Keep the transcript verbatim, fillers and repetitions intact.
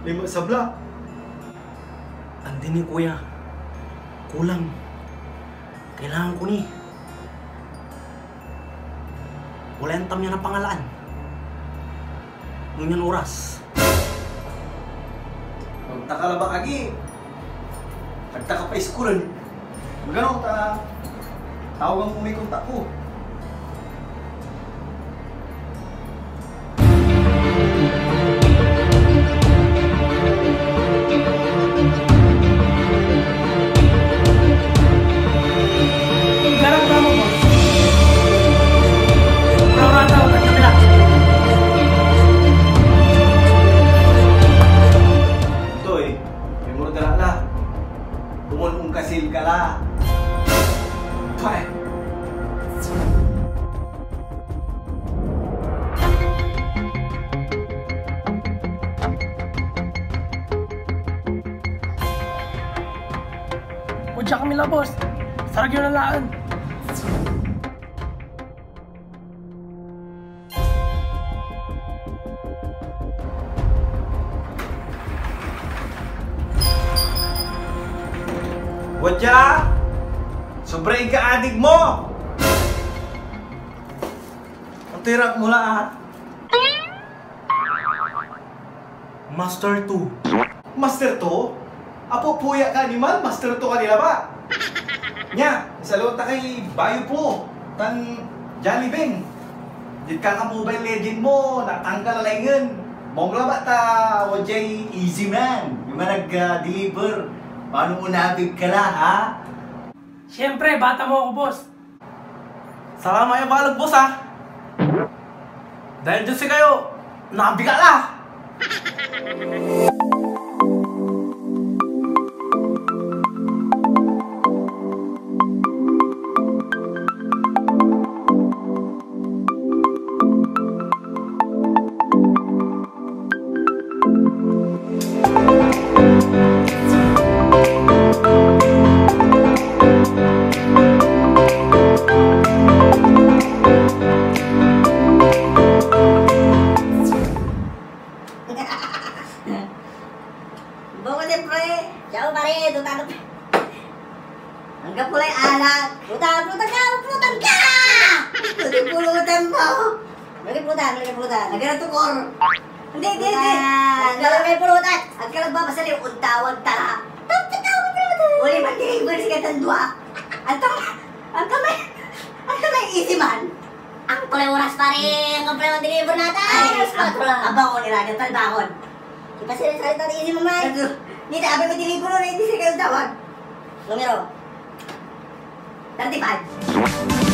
Ay, sabla. Andi ni, kuya. Kulang. Kailangan ko ni. Walay antam ya napangalaan. Ngunyan oras. Magtakala ba, agi? Agtaka pa iskulen. Magano ta tawagan mo may kontak ko. Garang ka mo, boss. Uraw-uraw, tagkabila. Toy, may murda la. Komon onkasil ka la. Pway! O, diyan kami la, boss. Sarag yo na laen. Wadya! Sobra ikaadik mo! Antoy rak mo la, ah? Master two. Master two? Apo, puya ka animal, Master two ka ni labat. Nia, salot ta kay Bayo Po tan Jollibee. Diad kaka Mobile Legend mo, natanggal a laingen. Maong labat ta wadyay Easy Man, ya manag, ah, deliver. Paano mo nabig ka la, ha? Siyempre, bata mo ako, boss. Salamay a baleg, boss, ah. Dahil diad sikayo, nabigat la. Boko din, pre. Siya, pare, tutado. Anggapo lay alak. Pulutan, pulutan ka! Pulutan ka! Pulutan, pulutan mo! Lagay pulutan, lagay pulutan. Lagay na tukor. Hindi, hindi, hindi. Pulutan. Lagay pulutan. Agka lang ba, basta yung untawag ta. Tawag, tawag, pulutan. Uli, magdirigo na si Gatan Dua. Ang tama, ang tama, ang tama, easy man. Ang pala oras, pare. Ang pala ang deliver natin. Ay, oras pa, ang pala. Abang ko ni Raga, talbahon. Ipasira sa ito, easy mo, Mike. Aduh, nita, abay mo deliver na, hindi siya kayo tawag. Numero? Thirty-five.